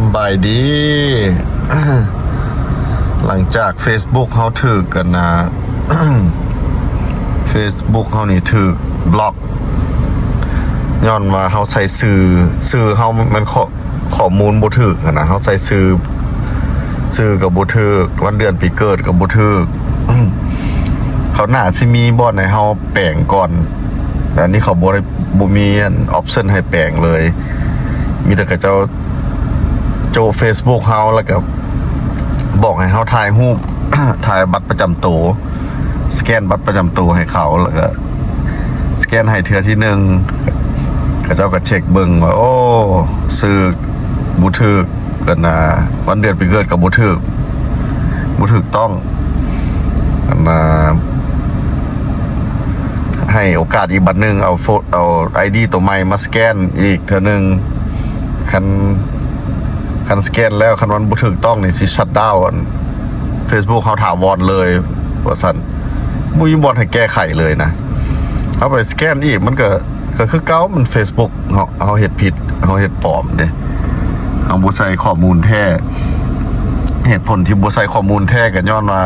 ສຳບາຍດີ. ຫຼັງຈາກເຟສບຸກເຮົາຖືກກັນນະ ເຟສບຸກເຮົານີ້ຖືກບລັອກ ຍ້ອນວ່າເຮົາໃສ່ຊື່ ຊື່ເຮົາແມ່ນຂໍ້ ຂໍ້ມູນບໍ່ຖືກຫັ້ນນະ ເຮົາໃສ່ຊື່ ຊື່ກໍບໍ່ຖືກ ວັນເດືອນປີເກີດກໍບໍ່ຖືກ. ເຂົາໜ້າຊິມີບ່ອນໃຫ້ເຮົາແປງກ່ອນ ແຕ່ອັນນີ້ເຂົາບໍ່ໄດ້ ບໍ່ມີອັນ ອອບຊັນໃຫ້ແປງເລີຍ ມີແຕ່ເຂົາເຈົ້າໂຈະເຟສບຸກເຮົາ ແລ້ວກໍບອກໃຫ້ເຮົາຖ່າຍຮູບ ຖ່າຍບັດປະຈຳໂຕ ສະແກນບັດປະຈຳໂຕໃຫ້ເຂົາ ແລ້ວກໍສະແກນໃຫ້ເທື່ອທີໜຶ່ງ ເຂົາເຈົ້າກໍເຊັກເບິ່ງວ່າ ໂອ້ ຊື່ບໍ່ຖືກ ກັນນະ ວັນເດືອນປີເກີດກໍບໍ່ຖືກ ບໍ່ຖືກຕ້ອງ ອັນນະ ໃຫ້ໂອກາດອີກບັດໜຶ່ງ ເອົາໂຟ ເອົາໄອດີໂຕໃໝ່ມາສະແກນອີກເທື່ອໜຶ່ງ ຄັນ ຄັນສະແກນແລ້ວ ຄັນມັນບໍ່ຖືກຕ້ອງນີ້ ຊິຊັດດາວອັນ ເຟສບຸກເຮົາຖາວອນເລີຍ ວ່າຊັ້ນ ບໍ່ມີບ່ອນໃຫ້ແກ້ໄຂເລີຍນະ. ເຮົາໄປສະແກນອີກ ມັນກໍ ກໍຄືເກົ່າ ມັນເຟສບຸກເຮົາ ເຮົາເຮັດຜິດ ເຮົາເຮັດປອມເດ້ ເຮົາບໍ່ໃສ່ຂໍ້ມູນແທ້. ເຫດຜົນທີ່ບໍ່ໃສ່ຂໍ້ມູນແທ້ກໍຍ້ອນວ່າ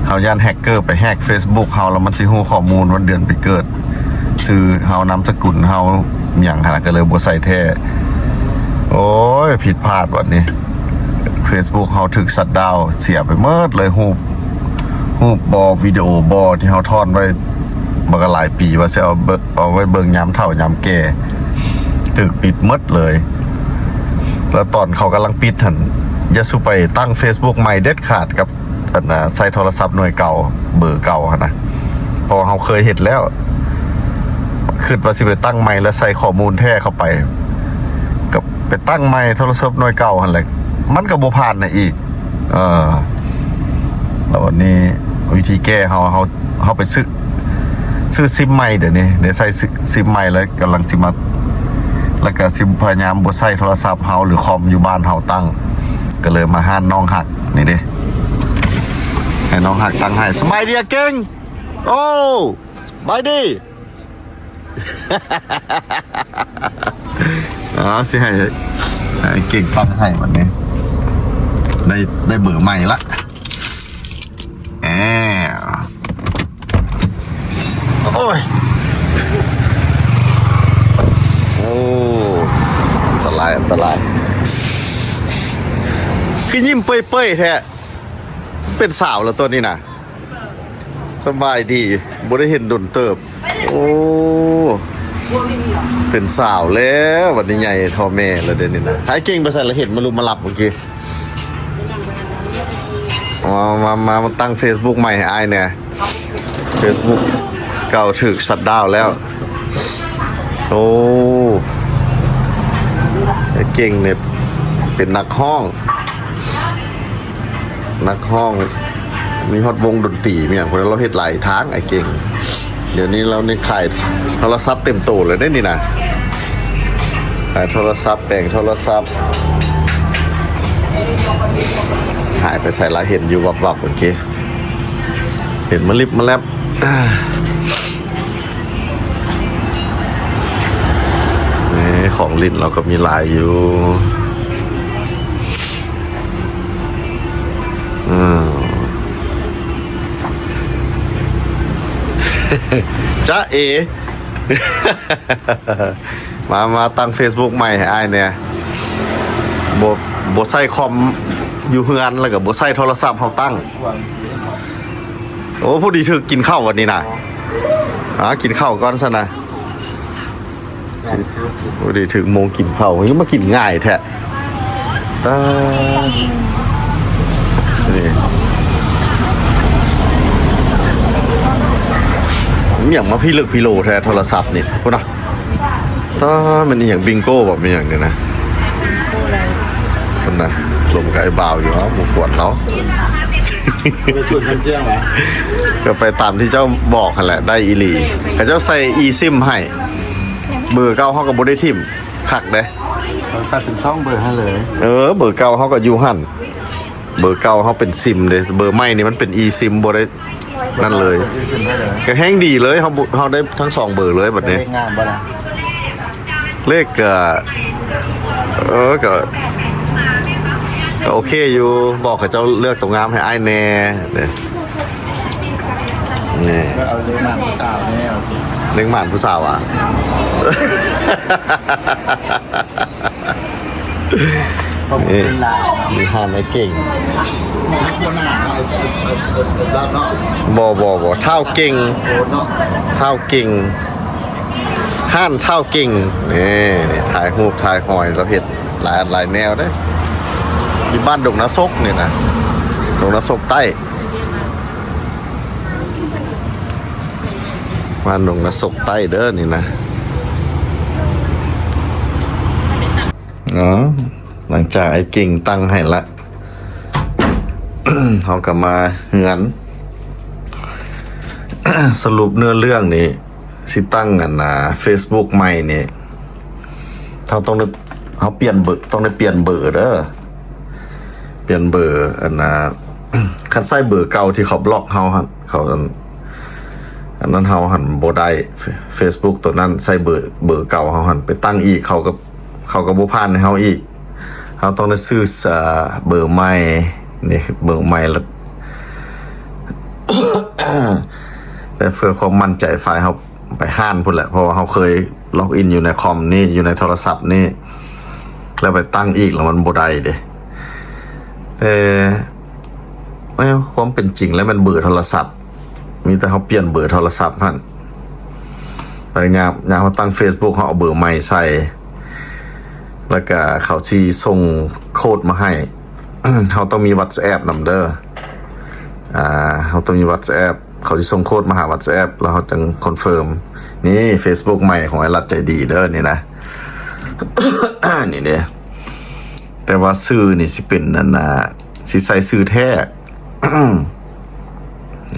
ເຮົາຢ້ານແຮັກເກີໄປແຮັກເຟສບຸກເຮົາ ແລ້ວມັນຊິຮູ້ຂໍ້ມູນວັນເດືອນປີເກີດ ຊື່ເຮົາ ນາມສະກຸນເຮົາ ຫຍັງຫັ້ນນະ ກໍເລີຍບໍ່ໃສ່ແທ້. ໂອ້ຍ ຜິດພາດບັດນີ້ ເຟສບຸກເຮົາຖືກຊັດດາວ ເສຍໄປໝົດເລີຍ ຮູບ ຮູບບໍ່ ວິດີໂອບໍ່ ທີ່ເຮົາທ້ອນໄວ້ບັກຫຼາຍປີ ວ່າຊິເອົາເບິ່ງ ເອົາໄວ້ເບິ່ງຍາມເຖົ້າຍາມແກ່ ຖືກປິດໝົດເລີຍ. ແລ້ວຕອນເຂົາກຳລັງປິດຫັ້ນ ຢ່າສູ່ໄປຕັ້ງເຟສບຸກໃໝ່ເດັດຂາດກັບ ອັນນະ ໃຊ້ໂທລະສັບໜ່ວຍເກົ່າ ເບີເກົ່າຫັ້ນນະ ເພາະວ່າເຮົາເຄີຍເຮັດແລ້ວ ຄິດວ່າຊິໄປຕັ້ງໃໝ່ ແລ້ວໃສ່ຂໍ້ມູນແທ້ເຂົ້າໄປ ກໍໄປຕັ້ງໃໝ່ໂທລະສັບໜ່ວຍເກົ່າຫັ້ນແຫຼະ ມັນກໍບໍ່ຜ່ານນະອີກ. ເອີ ແລ້ວບັດນີ້ວິທີແກ້ ເຮົາ ເຮົາ ເຮົາໄປຊື້ ຊື້ຊິມໃໝ່ ດຽວນີ້ໄດ້ໃຊ້ຊິ ຊິມໃໝ່ ແລ້ວກຳລັງຊິມາ ແລ້ວກໍຊິພະຍາຍາມບໍ່ໃຊ້ໂທລະສັບເຮົາ ຫຼື ຄອມຢູ່ບ້ານເຮົາຕັ້ງ ກໍເລີຍມາຮ້ານນ້ອງຮັກນີ້ເດ້ ໃຫ້ນ້ອງຮັກຕັ້ງໃຫ້. ສະບາຍດີອາເກັ່ງ. ໂອ້ ສະບາຍດີ. ເອົາ ຊິໃຫ້ ໃຫ້ເກັ່ງຕັ້ງໃຫ້ບັດນີ້ ໄດ້ ໄດ້ເບີໃໝ່ລະ. ແອ ໂອ້ຍ ໂອ້ ອັນຕະລາຍ ອັນຕະລາຍ ຄືຍິ້ມເປີ້ຍໆແທ້ ເປັນສາວແລ້ວຕົວນີ້ນະ. ສະບາຍດີ ບໍ່ໄດ້ເຫັນດົນເຕີບ. ໂອ້ ເປັນສາວແລ້ວ ບັດນີ້ໃຫຍ່ທໍ່ແມ່ແລ້ວເດນີ້ນະ. ໃຫ້ເກັ່ງໄປໃສລະ ເຫັນມາລຸມມາລັບເມື່ອກີ້. ມາ ມາ ມາ ມາຕັ້ງເຟສບຸກໃໝ່ໃຫ້ອ້າຍແດ່. ເຟສບຸກເກົ່າຖືກຊັດດາວແລ້ວ. ໂອ້ ໄອ້ເກັ່ງນີ້ເປັນນັກຮ້ອງ ນັກຮ້ອງ ມີຮອດວົງດົນຕີ ມີຫຍັງພຸ້ນ ລາວເຮັດຫຼາຍທາງ ໄອ້ເກັ່ງ. ດຽວນີ້ລາວນີ້ຂາຍໂທລະສັບເຕັມໂຕເລີຍເດ້ນີ້ນະ ຂາຍໂທລະສັບ ແປງໂທລະສັບ. ຫາຍໄປໃສລະ ເຫັນຢູ່ວັບໆ ໂອເຄ ເຫັນມາລິບມາແລັບ. ນີ້ ຂອງຫຼິ້ນລາວກໍມີຫຼາຍຢູ່. ອືມ ຈ໊ະເອ ມາ ມາຕັ້ງເຟສບຸກໃໝ່ໃຫ້ອ້າຍແດ່. ບໍ່ ບໍ່ໃຊ້ຄອມຢູ່ເຮືອນ ແລ້ວກໍບໍ່ໃຊ້ໂທລະສັບເຮົາຕັ້ງ. ໂອ້ ພໍດີຖືກກິນເຂົ້າວັນນີ້ນະ. ຫາກິນເຂົ້າກ່ອນຊັ້ນນະ. ບໍ່ໄດ້ຖືກໂມງກິນເຂົ້າ ຍັງມາກິນງ່າຍແທ້. ຕາ ນີ້ ມີຫຍັງມາພິລຶກພິໂລແທ້ ໂທລະສັບນີ້ ພຸ້ນນະ. ຕາ ແມ່ນອີຫຍັງ ບິງໂກ້ບໍ ແມ່ນຫຍັງນີ້ນະ. ພຸ້ນນະ ລົມກັບໄອ້ບ່າວຢູ່ ເອົ້າ ບໍ່ກວນເຮົາ. ໄປສວນຄຳຈຽງຫວາ? ກໍໄປຕາມທີ່ເຈົ້າບອກຫັ້ນແຫຼະ ໄດ້ອີ່ຫຼີ. ເຂົາເຈົ້າໃສ່ອີຊິມໃຫ້. ເບີເກົ່າເຮົາກໍບໍ່ໄດ້ຖິ້ມ ຄັກເດ້. ເຂົາໃສ່ເປັນສອງເບີໃຫ້ເລີຍ. ເອີ ເບີເກົ່າເຮົາກໍຢູ່ຫັ້ນ. ເບີເກົ່າເຮົາເປັນຊິມເດ້. ເບີໃໝ່ນີ້ມັນເປັນອີຊິມ ບໍ່ໄດ້ ນັ້ນເລີຍ ກໍແຮງດີເລີຍ. ເຮົາ ເຮົາໄດ້ທັງສອງເບີເລີຍບັດນີ້. ເລກງາມບໍ່ລະ? ເລກກະ ເອີ ກະ ໂອເຄຢູ່ ບອກເຂົາເຈົ້າເລືອກຕົວງາມໃຫ້ອ້າຍແດ່ເດ້. ນີ້ ເອົາເລກໝານຜູ້ສາວແດ່ ເລກໝານຜູ້ສາວຫວາ? ນີ້ ເປັນລາວ ຢູ່ຮ້ານອ້າຍເກັ່ງ. ບໍ່ໜ້າເນາະ ເອີ ເອີ ເອີ ເອີ ເອີ ເນາະ ບໍ່ ບໍ່ ບໍ່ ທ້າວເກັ່ງ ໂອເນາະ ທ້າວເກັ່ງ ຮ້ານທ້າວເກັ່ງ. ນີ້ ນີ້ ຖ່າຍຮູບຖ່າຍຮອຍ ລາວເຮັດຫຼາຍອັນຫຼາຍແນວເດ້. ຢູ່ບ້ານດົງນາສົກນີ້ນະ ດົງນາສົກໃຕ້ ບ້ານດົງນາສົກໃຕ້ເດີນີ້ນະ. ເນາະ ຫຼັງຈາກອ້າຍເກັ່ງຕັ້ງໃຫ້ລະ ເຮົາກໍມາເຮືອນ. ສະຫຼຸບເນື້ອເລື່ອງນີ້ ຊິຕັ້ງອັນນ່າ ເຟສບຸກໃໝ່ນີ້ ເຮົາຕ້ອງໄດ້ ເຮົາປ່ຽນເບີ ຕ້ອງໄດ້ປ່ຽນເບີເດີ ປ່ຽນເບີ. ອັນນ່າ ຄັນໃຊ້ເບີເກົ່າທີ່ເຂົາບລັອກເຮົາຫັ້ນ ເຂົາ ອັນ ອັນນັ້ນເຮົາຫັ້ນບໍ່ໄດ້ ເຟສບຸກໂຕນັ້ນໃຊ້ເບີ ເບີເກົ່າເຮົາຫັ້ນໄປຕັ້ງອີກ ເຂົາກໍ ເຂົາກໍບໍ່ຜ່ານໃຫ້ເຮົາອີກ. ເຮົາຕ້ອງໄດ້ຊື້ ເອີ ເບີໃໝ່ ນີ້ເບີໃໝ່ລະ ແຕ່ເພື່ອຄວາມໝັ້ນໃຈ ຝ່າຍເຮົາໄປຮ້ານພຸ້ນແຫຼະ ເພາະວ່າເຮົາເຄີຍລັອກອິນຢູ່ໃນຄອມນີ້ ຢູ່ໃນໂທລະສັບນີ້ ແລ້ວໄປຕັ້ງອີກ ແລ້ວມັນບໍ່ໄດ້ເດ້. ແຕ່ ໃນຄວາມເປັນຈິງແລ້ວແມ່ນເບີໂທລະສັບ ມີແຕ່ເຮົາປ່ຽນເບີໂທລະສັບຫັ້ນ ແລ້ວຍາມ ຍາມເຮົາຕັ້ງເຟສບຸກ ເຮົາເອົາເບີໃໝ່ໃສ່ ແລ້ວກະເຂົາຊິສົ່ງໂຄດມາໃຫ້. ເຮົາຕ້ອງມີວັອດແອັບນຳເດີ ອ່າ ເຮົາຕ້ອງມີວັອດແອັບ ເຂົາຊິສົ່ງໂຄດມາຫາວັອດແອັບ ແລ້ວເຮົາຈັ່ງຄອນເຟີມ. ນີ້ເຟສບຸກໃໝ່ຂອງອ້າຍລັດໃຈດີເດີນີ້ນະ ນີ້ເດ້. ແຕ່ວ່າຊື່ນີ້ຊິເປັນອັນນ່າ ຊິໃສ່ຊື່ແທ້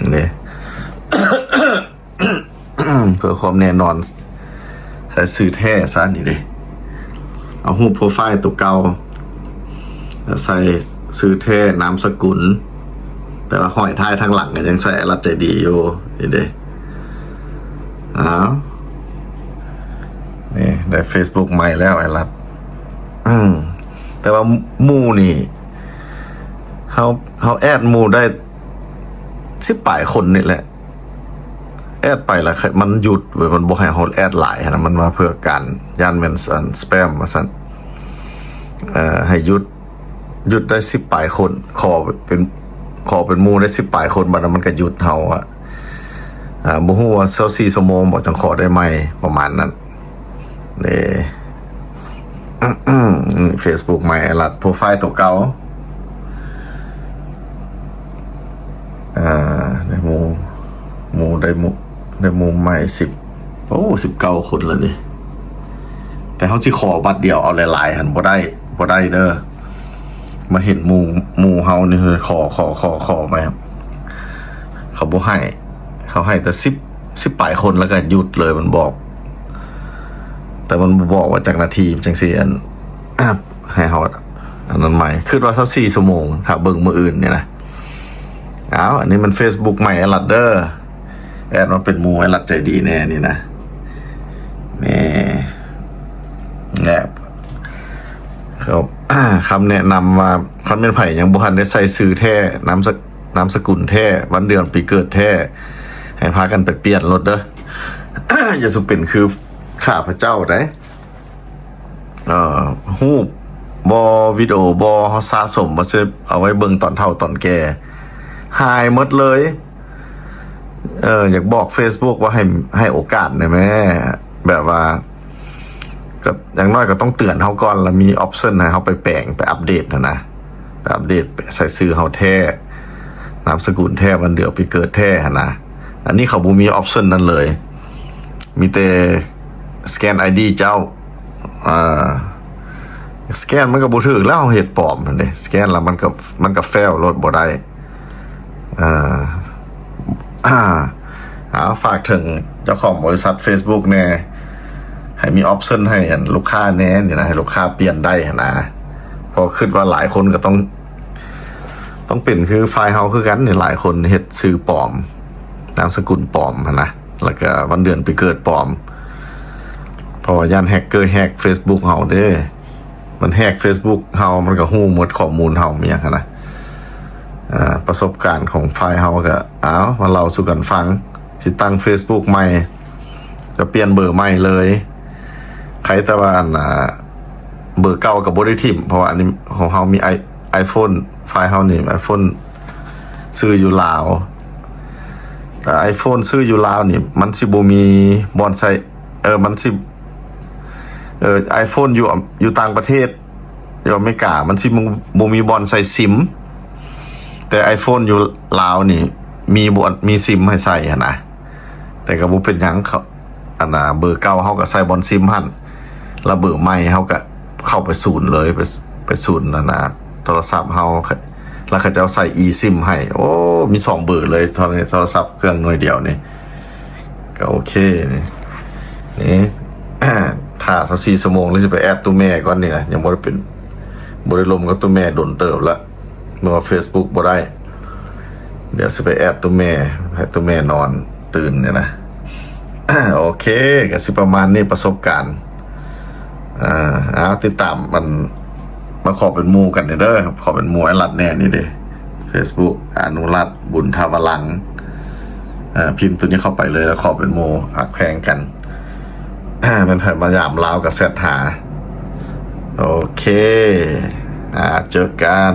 ນີ້ເດ້ ເພື່ອຄວາມແນ່ນອນ ໃສ່ຊື່ແທ້ຊະ ນີ້ເດ້. ເອົາຮູບໂປຣໄຟລ໌ໂຕເກົ່າ ໃສ່ຊື່ແທ້ ນາມສະກຸນ ແຕ່ວ່າຫ້ອຍທ້າຍທາງຫຼັງກໍຍັງໃສ່ ລັດໃຈດີຢູ່ ນີ້ເດ້. ອ້າວ ນີ້ໄດ້ເຟສບຸກໃໝ່ແລ້ວ ໄອລັດ. ອືມ ແຕ່ວ່າໝູ່ນີ້ ເຮົາ ເຮົາແອດໝູ່ໄດ້ສິບປາຍຄົນນີ້ແຫຼະ ແອດໄປແລ້ວມັນຢຸດເວີຍ ມັນບໍ່ໃຫ້ເຮົາແອດຫຼາຍຫັ້ນນະ ມັນວ່າເພື່ອການ ຢ້ານແມ່ນອັນສະແປມວ່າຊັ້ນ ເອີ ໃຫ້ຢຸດ ຢຸດໄດ້ສິບປາຍຄົນ ຂໍເປັນ ຂໍເປັນໝູ່ໄດ້ສິບປາຍຄົນ ບາດນັ້ນມັນກໍຢຸດເຮົາອະ. ອ່າ ບໍ່ຮູ້ວ່າຊາວສີ່ຊົ່ວໂມງບໍ່ ຈັ່ງຂໍໄດ້ໃໝ່ ປະມານນັ້ນເດ້. ເຟສບຸກໃໝ່ ໄອລັດ ໂປຣໄຟລ໌ໂຕເກົ່າ ອ່າ ໄດ້ໝູ່ ໝູ່ ໄດ້ໝູ່ ໄດ້ໝູ່ໃໝ່ສິບ ໂອ້ ສິບເກົ້າຄົນແລ້ວນີ້. ແຕ່ເຮົາຊິຂໍບັດດຽວເອົາຫຼາຍໆຫັ້ນບໍ່ໄດ້ ບໍ່ໄດ້ເດີ. ມາເຫັນໝູ່ ໝູ່ເຮົານີ້ ຂໍ ຂໍ ຂໍ ຂໍໄປ ເຂົາບໍ່ໃຫ້ ເຂົາໃຫ້ແຕ່ສິບ ສິບປາຍຄົນ ແລ້ວກໍຢຸດເລີຍ ມັນບອກ ແຕ່ມັນບໍ່ບອກວ່າຈັກນາທີ ຈັ່ງຊີ້ ອັນ ໃຫ້ເຮົາອັນນັ້ນໃໝ່ ຄິດວ່າຊາວສີ່ຊົ່ວໂມງ ຖ້າເບິ່ງມື້ອື່ນນີ້ນະ. ອ້າວ ອັນນີ້ມັນເຟສບຸກໃໝ່ໄອລັດເດີ ແອດມາເປັນໝູ່ໄອລັດໃຈດີແດ່ນີ້ນະ. ນີ້ ແລະ ເຂົາ ຄຳແນະນຳວ່າ ຄັນແມ່ນໃຜຍັງບໍ່ທັນໄດ້ໃສ່ຊື່ແທ້ ນາມສະ ນາມສະກຸນແທ້ ວັນເດືອນປີເກີດແທ້ ໃຫ້ພາກັນໄປປ່ຽນໂລດເດີ. ຢ່າສູ່ເປັນຄືຂ້າພະເຈົ້າໃດ. ເອີ ຮູບບໍ່ ວິດີໂອບໍ່ ເຮົາສະສົມມາເກັບເອົາໄວ້ເບິ່ງຕອນເຖົ້າຕອນແກ່ ຫາຍໝົດເລີຍ. ເອີ ຢາກບອກເຟສບຸກວ່າໃຫ້ ໃຫ້ໂອກາດແດ່ແມ້ ແບບວ່າ ກໍຢ່າງໜ້ອຍກໍຕ້ອງເຕືອນເຮົາກ່ອນ ແລ້ວມີອອບຊັນໃຫ້ເຮົາໄປແປງ ໄປອັບເດດຫັ້ນນະ ໄປອັບເດດ ໃສ່ຊື່ເຮົາແທ້ ນາມສະກຸນແທ້ ວັນເດືອນປີເກີດແທ້ຫັ້ນນະ. ອັນນີ້ເຂົາບໍ່ມີອອບຊັນນັ້ນເລີຍ ມີແຕ່ສະແກນໄອດີເຈົ້າ. ອ່າ ສະແກນມັນກໍບໍ່ຖືກແລ້ວ ເຮົາເຮັດປອມຫັ້ນເດ້ ສະແກນແລ້ວມັນກໍ ມັນກໍເຟວໂລດ ບໍ່ໄດ້. ເອີ ອ່າ ເອົາ ຝາກເຖິງເຈົ້າຂອງບໍລິສັດເຟສບຸກແດ່ ໃຫ້ມີອອບຊັນໃຫ້ອັນລູກຄ້າແດ່ນີ້ນະ ໃຫ້ລູກຄ້າປ່ຽນໄດ້ຫັ້ນນະ. ເພາະຄິດວ່າຫຼາຍຄົນກໍຕ້ອງ ຕ້ອງເປັນຄືຝ່າຍເຮົາຄືກັນນີ້ ຫຼາຍຄົນເຮັດຊື່ປອມ ນາມສະກຸນປອມຫັ້ນນະ ແລ້ວກໍວັນເດືອນປີເກີດປອມ ເພາະວ່າຢ້ານແຮັກເກີແຮັກເຟສບຸກເຮົາເດ້. ມັນແຮັກເຟສບຸກເຮົາ ມັນກໍຮູ້ໝົດຂໍ້ມູນເຮົາ ມີຫຍັງຫັ້ນນະ. ອ່າ ປະສົບການຂອງຝ່າຍເຮົາກໍ ເອົາ ມາເລົ່າສູ່ກັນຟັງ. ຊິຕັ້ງເຟສບຸກໃໝ່ ກໍປ່ຽນເບີໃໝ່ເລີຍ. ໃຄແຕ່ວ່າ ອັນ ອ່າ ເບີເກົ່າກໍບໍ່ໄດ້ຖິ້ມ ເພາະວ່າອັນນີ້ຂອງເຮົາມີໄອ ໄອໂຟນ ຝ່າຍເຮົານີ້ໄອໂຟນ ຊື້ຢູ່ລາວ. ແຕ່ໄອໂຟນຊື້ຢູ່ລາວນີ້ ມັນຊິບໍ່ມີບ່ອນໃສ່ ເອີ ມັນຊິ ເອີ ໄອໂຟນຢູ່ ຢູ່ຕ່າງປະເທດ ຢູ່ອາເມລິກາ ມັນຊິບໍ່ ບໍ່ມີບ່ອນໃສ່ຊິມ. ແຕ່ໄອໂຟນຢູ່ລາວນີ້ ມີບ່ອນ ມີຊິມໃຫ້ໃສ່ຫັ້ນນະ. ແຕ່ກໍບໍ່ເປັນຫຍັງ ເຂົາ ອັນນ່າ ເບີເກົ່າເຮົາກໍໃສ່ບ່ອນຊິມຫັ້ນ ແລ້ວເບີໃໝ່ເຮົາກໍເຂົ້າໄປສູນເລີຍ ໄປ ໄປສູນ ອັນນ່າ ໂທລະສັບເຮົາ ແລ້ວເຂົາເຈົ້າໃສ່ອີຊິມໃຫ້. ໂອ້ ມີສອງເບີເລີຍ ໂທລະສັບເຄື່ອງໜ່ວຍດຽວນີ້ ກໍໂອເຄນີ້. ນີ້ ຖ້າຊາວສີ່ຊົ່ວໂມງ ແລ້ວຊິໄປແອັດຕູ້ແມ່ກ່ອນນີ້ນະ. ຍັງບໍ່ໄດ້ເປັນ ບໍ່ໄດ້ລົມກັບຕູ້ແມ່ດົນເຕີບລະ ເມື່ອວ່າເຟສບຸກບໍ່ໄດ້. ດຽວຊິໄປແອັດຕູ້ແມ່ ໃຫ້ຕູ້ແມ່ນອນຕື່ນນີ້ນະ. ໂອເຄ ກໍຊິປະມານນີ້ ປະສົບການ. ອ່າ ເອົາ ຕິດຕາມ ມັນ ມາຂໍເປັນໝູ່ກັນເດີ ຂໍເປັນໝູ່ອ້າຍລັດແດ່ນີ້ເດ້. ເຟສບຸກ ອະນຸລັດ ບຸນທະວະລັງ. ເອີ ພິມໂຕນີ້ເຂົ້າໄປເລີຍ ແລ້ວຂໍເປັນໝູ່ ຮັກແພງກັນ. ແມ່ນໃຜມາຢາມລາວກໍແຊັດຫາ. ໂອເຄ ອ່າ ເຈີກັນ.